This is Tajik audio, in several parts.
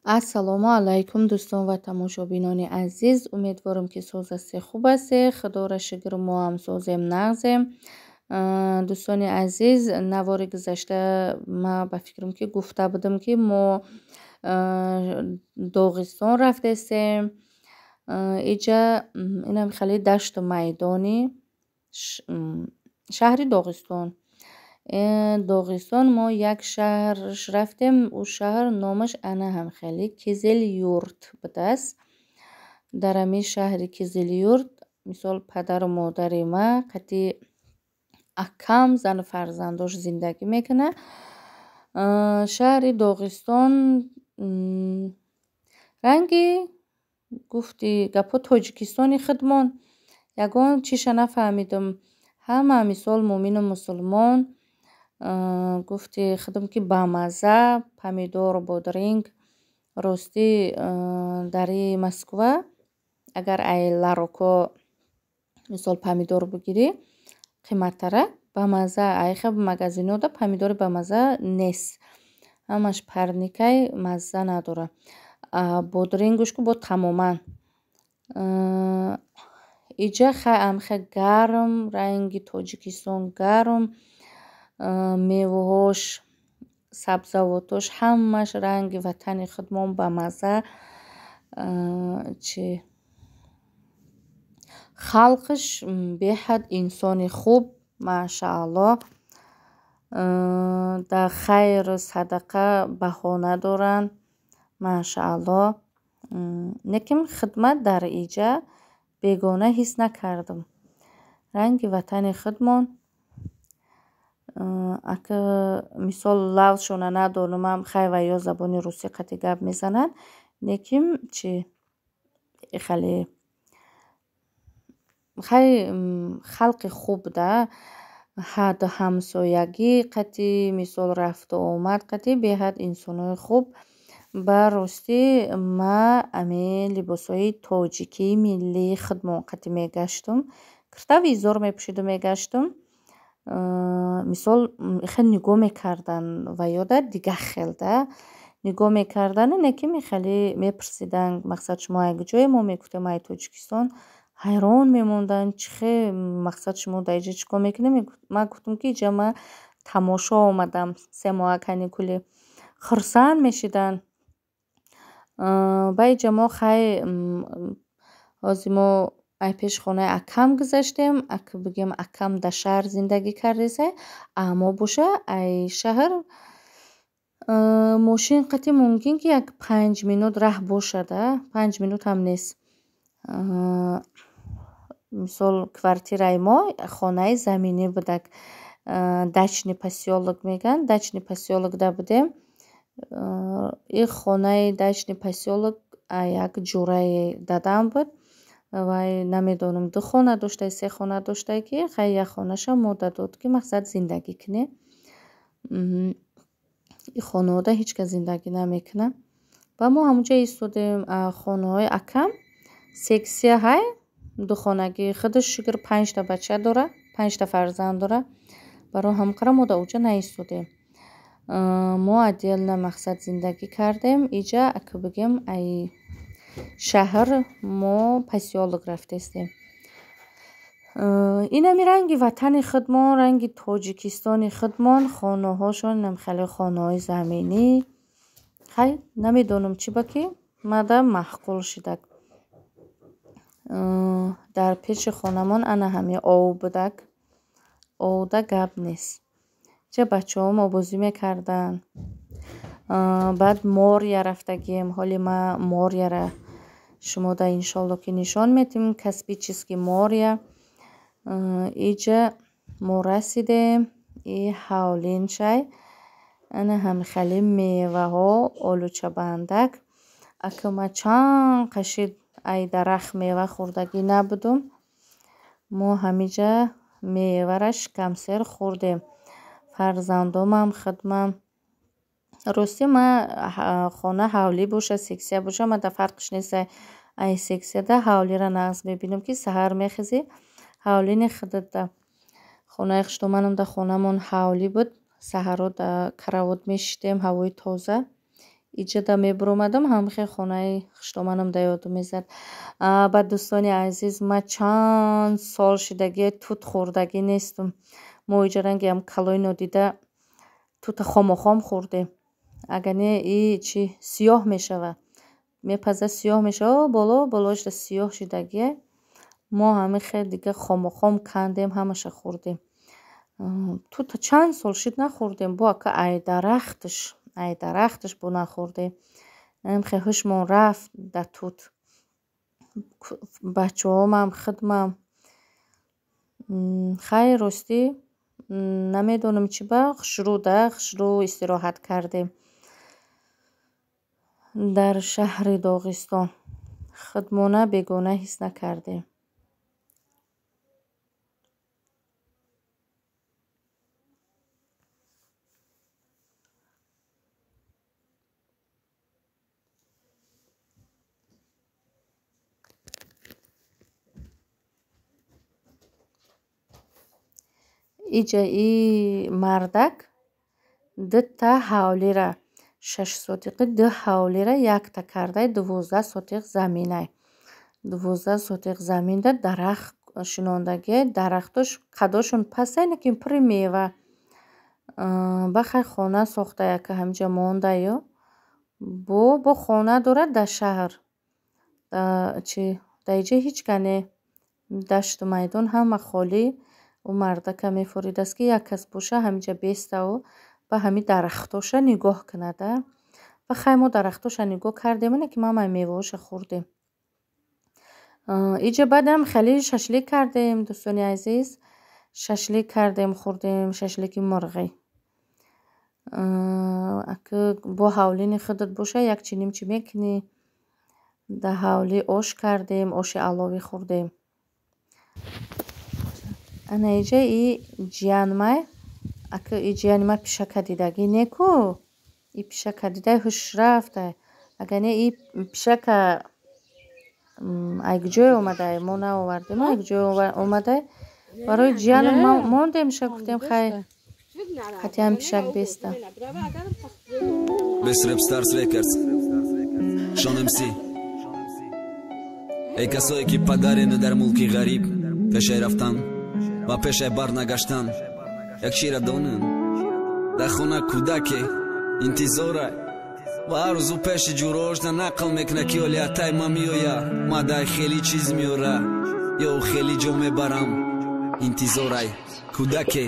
Ассалому алайкум, дӯстон ва тамошобинони азиз. Умедворам, ки соз ҳастед, хуб ҳастед. Худоро шукр, мо ҳам созем, нағзем. Дӯстони азиз, навори гузашта ма ба фикрам, ки гуфта будам, ки мо Доғистон рафтестем. Иҷа инам хеле дашту майдони шаҳри Доғистон. Доғистон мо як шаҳрш рафтем, ӯ шаҳр номаш ана ҳам хеле Кизилюрт будааст. Дар ҳамин шаҳри Кизилюрт, мисол, падару модари ма қати акам, зану фарзандош зиндагӣ мекунад. Шаҳри Доғистон ранги, гуфти гапҳо, Тоҷикистони худмон. Ягон чиша нафаҳмидум. Ҳама, мисол, мӯмину мусулмон. Гуфти худам, ки бамазза помидору бодринг. Ростӣ, дари Москва агар ай ларокҳо, мисол, помидор бигирӣ, қиматтара, бамазза. Айхел магазинҳода помидори бамазза нест, ҳамаш парникай, мазза надорад. Бодрингуш ку бо тамоман. Иҷа хай амхе гарм, ранги Тоҷикистон гарм, меваҳош, сабзавотош ҳамаш ранги ватани худмон, бамазза. Чи, халқаш беҳад инсони хуб, машааллоҳ, дар хайру садақа баҳона доранд, машааллоҳ. Лекин хидмат дар иҷа бегона ҳис накардам, ранги ватани худмон. Ака, мисол, лафзшона надонумам, хай ва ё забони русӣ қати гап мезананд, лекин чи, хеле хай халқи хуб да, ҳаду ҳамсоягӣ қати, мисол, рафту омад қати беҳад инсонои хуб. Ба ростӣ, ма ами либосҳои тоҷикии миллии худмон қати мегаштум, киртаву изор мепӯшиду мегаштум. Мисол, хел нигоҳ мекарданд ва ёда дига хел да нигоҳ мекардану не ки мехеле мепурсиданд: мақсад, шумо ай куҷое? Мо мегуфтем, ай Тоҷикистон. Ҳайрон мемонданд: чӣ хел, мақсад, шумо дар иҷа чӣ кор мекунед? Ман гуфтам, ки иҷа ман тамошо омадам, 3 моҳа каникулӣ. Хурсанд мешиданд. Ба иҷа мо хай ҳозир мо ай пеши хонаи акам гузаштем. Ака, бигем, акам дар шаҳр зиндагӣ кардесай, а мо боша ай шаҳр мошин қати мумкин ки як 5 минут раҳ бошада, 5 минут ҳам нест. Мисол, квартираи мо хонаи заминӣ будак, дачный посёлок мегӯянд, дачный посёлокда будем. Ин хонаи дачный посёлок як ҷураи дадам буд. Вай, намедонам, ду хона доштай, се хона доштай, ки хай як хонаша мо дадод, ки, мақсад, зиндагӣ кунем. Ин хонаҳода ҳеҷ кас зиндагӣ намекунад. Ба мо ҳамонҷа истодем. Хонаҳои акам сексия ҳай, духонагӣ, худаш, шукр, панҷта бача дора, панҷта фарзанд дора. Барои ҳамон қадр мо дар оҷа наистодем. Мо отдельно, мақсад, зиндагӣ кардем. Иҷа, ака, бигем, ай шаҳр мо посёлок рафтестем. Инами ранги ватани худмон, ранги Тоҷикистони худмон. Хонаҳошон инам хеле хонаҳои заминӣ. Хай, намедонам, чӣ ба ки мада маъқул шидак. Дар пеши хонамон ана ҳами ов будак. Овда гап нест. Ча бачаҳо бозӣ мекарданд. Баъд моря рафтагием. Ҳоли ма моряра шумода, иншолло, ки нишон медиҳем, Каспический моря. Иҷа мо расидем, и ҳавлинчай, ана ҳамихели меваҳо, олучабандак. Ака, ма чанд қашид ай дарахт мева хӯрдагӣ набудум. Мо ҳамиҷа мевара шикамсер хӯрдем, фарзандомам, худмам. Ростӣ, ма хона ҳавлӣ боша, сексия боша, мада фарқш нест. Ай сексияда ҳавлиро нағз мебинам, ки саҳар мехезӣ, ҳавлини худатда. Хонаи хуштоманам, дар хонамон ҳавлӣ буд, саҳарҳо дар каравот мешиштем, ҳавои тоза. Иҷада мебуромадам, ҳамхе хонаи хуштоманам да ёдум мезад. Баъд дӯстони азиз, ма чанд сол шидагӣ тут хӯрдагӣ нестам. Мо иҷа ранги ам калои нодида тута хомохом хӯрдем. Агар не и чи сиёҳ мешава. Мепаза сиёҳ мешава, боло болоашда сиёҳ шидагие. Мо ҳамин хел дига хомохом кандем, ҳамаша хӯрдем. Тута чанд сол шид нахӯрдем, бо ака ай дарахташ бо нахӯрдем. Хе ҳушмон рафт да тут. Бачаҳомам, хидмам. Хайр, ростӣ намедонам чӣ ба хушрӯ да хушрӯ истироҳат кардем. Дар шаҳри Доғистон хидмона бегона ҳис накардем. Иҷа и мардак дута ҳавлира 6 сотиқи ду ҳавлира якта кардай 12 сотиқ заминай. 12 сотиқ заминда дарахт шинондагиай, дарахтош қадошон пастай, лекин пури мева. Бахай хона сохта яка ҳаминҷа мондаю. Бо хона дорад дар шаҳр. Чи дар иҷа ҳеҷ ка не. Дашту майдон ҳама холӣ. Ӯ мардака мефоридааст, ки як кас боша ҳаминҷа беставу ба ҳами дарахтоша нигоҳ кунада. Ба хай мо дарахтоша нигоҳ кардем, ки ма меваоша хӯрдем. Иҷа баъдам хеле шашлик кардем, дӯстони азиз. Шашлик кардем, хӯрдем шашлики мурғӣ. Ака бо ҳавлини худат боша як чи ним чи мекунӣ. Дар ҳавлӣ ош кардем, оши аловӣ хӯрдем. Ана иҷа и ҷиянмай, ака и ҷияни ма пишака дидагӣ неку. И пишака дидай ҳуш рафтай. Агар не и пишака ай куҷое омадай, мо наовардем, ай куҷое омадай. Барои ҷиянам мондемша, гуфтем хай қатъиян пишак беста. Best Rap Stars Records. Шон МС. Эй касое ки падарену дар мулки ғариб пешай рафтан ва пешай бар нагаштан, як чира донанд: дар хона кӯдаке интизорай ва ҳар рӯзу пеши ҷӯроошда нақл мекунад, ки оли атай ма меоя, ма дай хеле чиз меора ё хеле ҷо мебарам. Интизорай кӯдаке.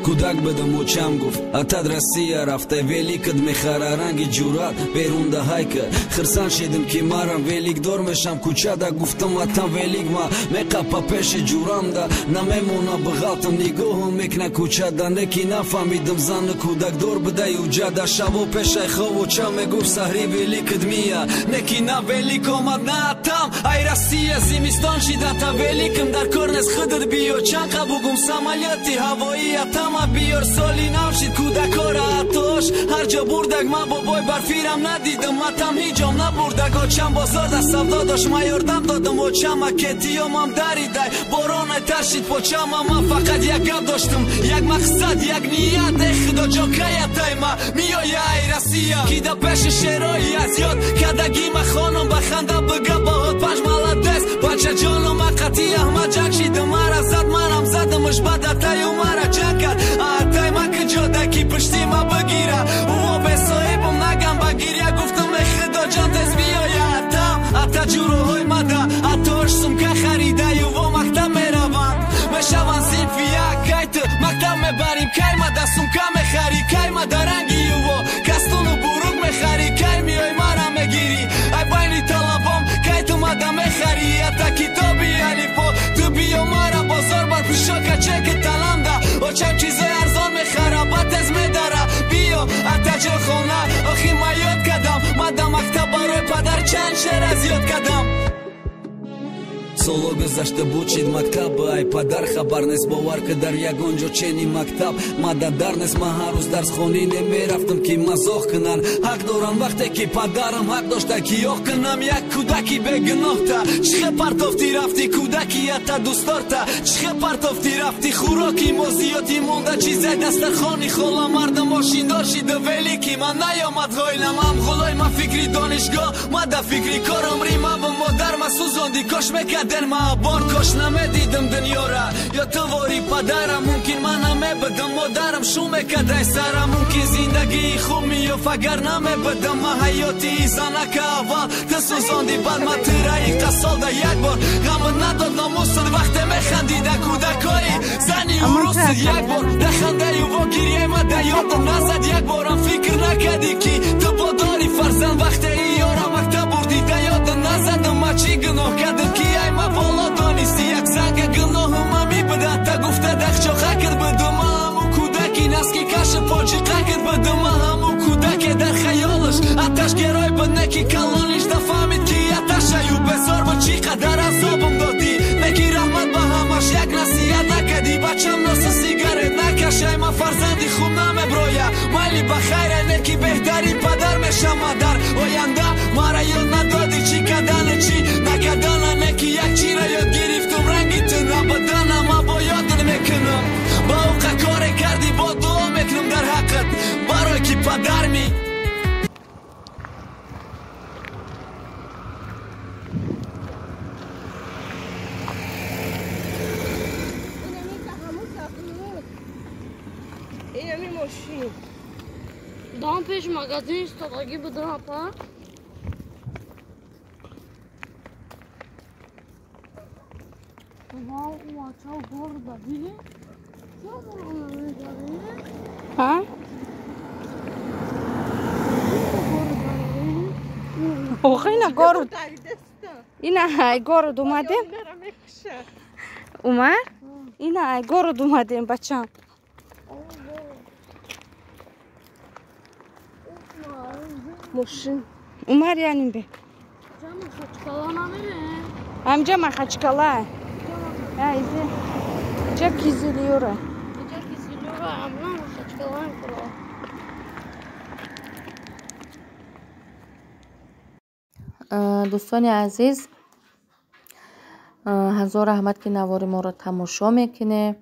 Кӯдак будам, очам гуфт: атад Россия рафта, великат мехара, ранги ҷурат берун да ҳайка. Хирсан шидим, ки марам великдор мешам. Кӯчада гуфтам: атам велик ма меқапа пеши ҷурамда, намемона бағалтам, нигоҳам мекна кӯчада. Неки нафаҳмидам, зану кӯдакдор будай уҷада. Шабо пешай хов очам мегуфт: саҳри великат мия. Неки на велик омад, на атам ай Россия. Зимистон шидата великам дар кор нест, худат биё. Чанд қа бугум, самолёти ҳавоӣ атама биёр. Соли нав шид, кӯдакора атош ҳар ҷо бурдаг. Ман бобой барфирам надидам, атам ҳеҷ ҷом набурдаг. Очам бозор да савдо дошт, ман ёрдам додам очама, кетиёмам даридай, боронай таршид почама. Ман фақат як гап доштам, як мақсад, як ният: э худоҷон, каятай ма меоя ай Россия, ки да пеши шерои аз ёд кадагима хонам ба ханда бига баҳот панҷ молодец бачаҷону. Ма қатъи Аҳмад ҷанг шидам, мара зад, манам задамаш, баъд атаю мара ҷанг кард. Атай ма куҷода, ки пушти ма бигира? Ӯ бесоҳибам нагам, ба гиря гуфтам: э худоҷон, тез биёя атам. Ата ҷуроҳои мада атош сумка харидаю во мактаб мераванд, мешаванд синфи як. Кай ту мактаб мебарим, кай мада сумка мехарӣ, кай мада ранги юво кастуну бурук мехарӣ, кай меёй мара мегирӣ ай байни талабом, кай ту мада мехарӣ ата китоби алифбо? Ту биё мара бозор бар, пӯшока чеки таланда. Очам чизои арзон мехара, ба тез медара. Биё атаҷон хона, охи ма ёд кардам, ма да мактаб барои падар чанд шеър аз ёд кардам. Соло гузашта бучид мактаб, ай падар хабар нест, бовар ки дар ягон ҷо чени мактаб мададар нест. Ман ҳар рӯз дарсхонӣ немерафтам ки мазоқ кунанд. Ҳақ дорам вақте ки падарам ҳақ дошта ки ёқ кунам. Як кӯдаки бегуноҳта чихе партофтӣ рафтӣ, кӯдакията дӯстдорта чихе партофтӣ рафтӣ, хӯроки мо зиёдӣ монда чизай дастархони хола. Мардам мошиндор шида велики ман наёмад ғойлам. Амғулой ман фикри донишгоҳ, ма да фикри кор. Умри ман ва модар ма сӯзонди, кош мекарден ма абор. Кош намедидам дунёра ё ту вори падарам, мумкин ман намебудам. Модарам шу мекардай сара, мумкин зиндагии хуб меёфт агар намебудам. Ма ҳаёти занака аввал ту сӯзонди, баъд ма тираи қассолда як бор ғамат надод номусат. Вақте механдида кӯдакои зани урусат, як бор дахандаю во гирияи ма да ёдам назад. Як борам фикр накардӣ ки ту бодори фарзанд, вақте ёра мактаб бурдӣ да ёдам назадам. Ма чӣ гуноҳ кардам ки ай ма боло донисти? Як занга гуноҳу ма мебуда та гуфта дахчоха кард будум. Ма ҳамун кӯдаки наски каша поҷиқа кард будум. Ма ҳамун кӯдаке дар хаёлаш аташ герой буд, не ки калониш нафаҳмид ки аташаю безор буд. Чӣ қадар азобам додӣ, не ки раҳмат ба ҳамаш як насиҳат накардӣ. Бачам носа сигарет накашай, ман фарзанди хуб намеброя. Майли ба хайра, не ки беҳтарин падар мешама дар оянда. Мара ёд надодӣ чӣ кардана чӣ накардана, не ки як чира ёд гирифтум ранги ту набудана. Ман бо ёдат мекунам, ба ӯқа коре кардӣ, бо дуо мекунам дар ҳаққат барое ки падарми. Дам пеш магазин истодагӣ будам апа. Ҳа? Охи ина город. Ина ай город омадем. Умар? Ина ай город омадем бачам. Мошин. Умар яним бе. Амҷа Махачкала. Айзе. Ҷа Кизилюра. Ҷа Кизилюра, амна Махачкала мекура. Дӯстони азиз, ҳазор раҳмат ки навори моро тамошо мекунед.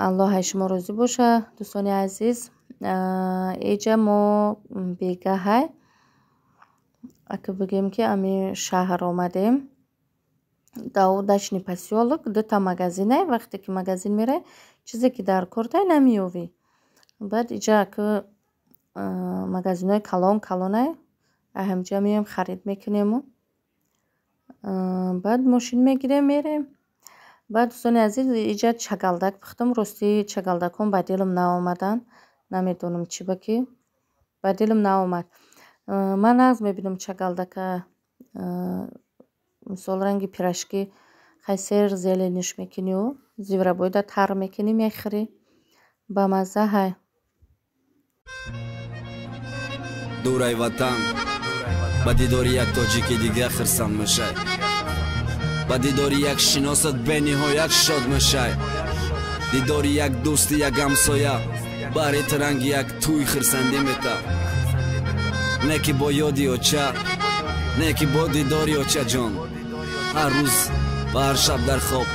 Аллоҳ ай шумо розӣ боша. Дӯстони азиз, эҷа мо бегаҳай ака бигем ки ами шаҳр омадем. Дачный посёлок дута магазинай. Вақте ки магазин мерай, чизе ки дар кортай намеёвӣ. Баъд иҷа ака магазинҳои калон калонай, ҳамҷа меоем харид мекунему, баъд мошин мегирем мерем. Баъд дӯстони азиз, иҷа чагалдак пухтам. Рости чагалдакҳом ба дилам наомаданд, намедонам чӣ ба ки ба дилам наомад. Ман нағз мебинам чагалдака, мисол ранги пирожки хай сер зелениш мекунию зиврабоида тар мекунӣ мехӯрӣ, ба мазза ҳай. Дурай ватан ба дидори як тоҷики дигар хирсанд мешай, ба дидори як шиносат бениҳоят шод мешай, дидори як дӯсти як ҳамсоя бари ранги як тӯй хирсандӣ мета. Не ки бо ёди оча, не ки бо дидори очаҷон, ҳар рӯз ва ҳар шаб дар хоб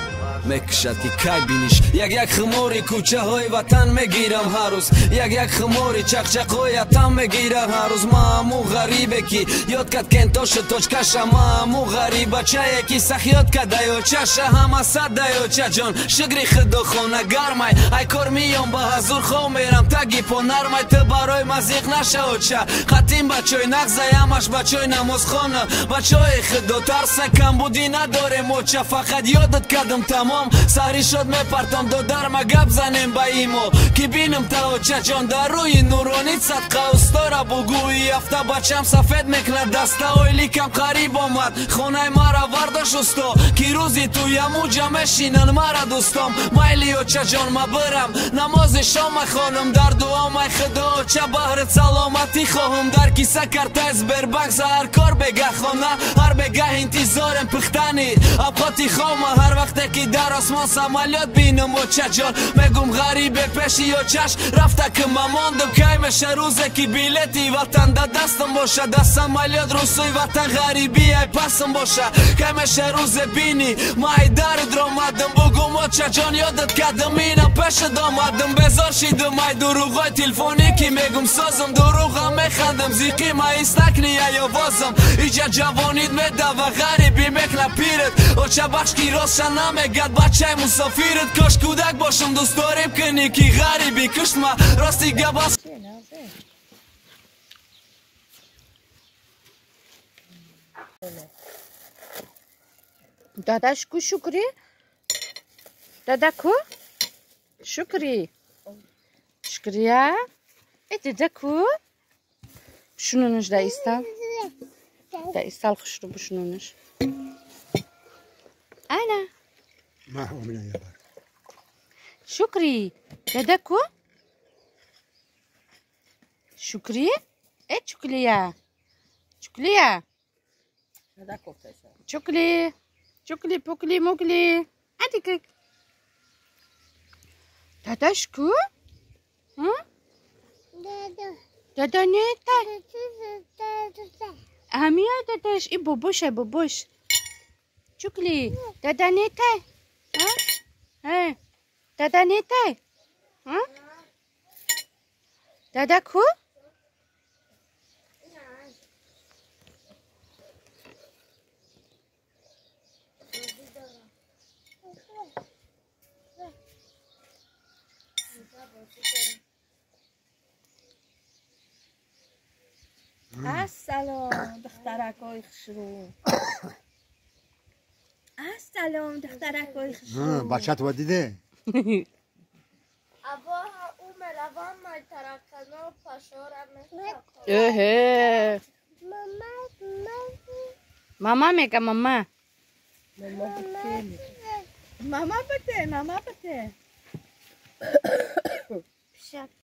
мекушад ки кай биниш. Як як хумори кӯчаҳои ватан мегирам ҳар рӯз, як як хумори чақчақҳои атам мегирам ҳар рӯз. Ма ҳамун ғарибе ки ёд кард кентошу точкаша, ма ҳамун ғарибачае ки сах ёд кардай очаша. Ҳама садай очаҷон, шукри худо хона гармай, ай кор миём ба ҳазур хов мерам таги по нармай. Ту барои ма зиқ наша оча, хатим бачои нағзай, ҳамаш бачои намозхона. Бачои худо тарса камбудӣ надорем оча, фақат ёдат кардам тамом. Тамом сари шуд мепартом додарма гап занем ба имо ки бинам та очаҷон дар рӯи нуронӣ садқа устора бугӯи афта бачам сафед мекунад даста ойликам қариб омад хонаи мара вардош усто ки рӯзи туямуҷа мешинан мара дӯстом майли очаҷон ма бирам намози шома хонум дар дуомай худо оча баҳри саломатӣ хоҳум дар киса картаи Сбербанк саҳар кор бегаҳ хона ҳар бегаҳ интизорем пухтани авқоти хома ҳар вақте ки дар осмон самолёт бинум очаҷон мегум ғарибе пеши очаш рафта ки ма мондум кай меша рӯзе ки билети ватан да дастам боша да самолёт рӯсӯи ватан ғарибӣ ай пасам боша кай меша рӯзе бини ма ай дард ромадам бугум очаҷон ёдат кардам ина пешат омадам безор шидам ай дурӯғои телефонӣ ки мегум созам дурӯғам механдам зиқи ма истакни ай овозам иҷа ҷавонид медава ғарибӣ мекна пират оча бахш ки ростша намегад бачаи мусофират кош кӯдак бошам дӯст дорем кунӣ ки ғарибӣ куштма рости гап аст. Дадаш ку Шукри? Дада ку? Шукри. Шукрия? Дада ку? Бушунунуш да истал. Да истал хушру бушунунуш. Ана. Шукри. Дада ку? Шукри? Чуклия. Чуклия. Чукли. Чукли, пукли, мукли. Адикик. Дадаш ку? Дада. Дада не та. Амия дадаш и бобош, ай бобош. Чукли. Дада не та. А? Дада не та. А? Дада ку? السلام دخترکای خوشرو. السلام دخترکای خوشرو. بچت و دیده؟ ابا او مروان مای ترکنا پشورم. اوه. ماما میگه ماما. ماما بده ماما بده.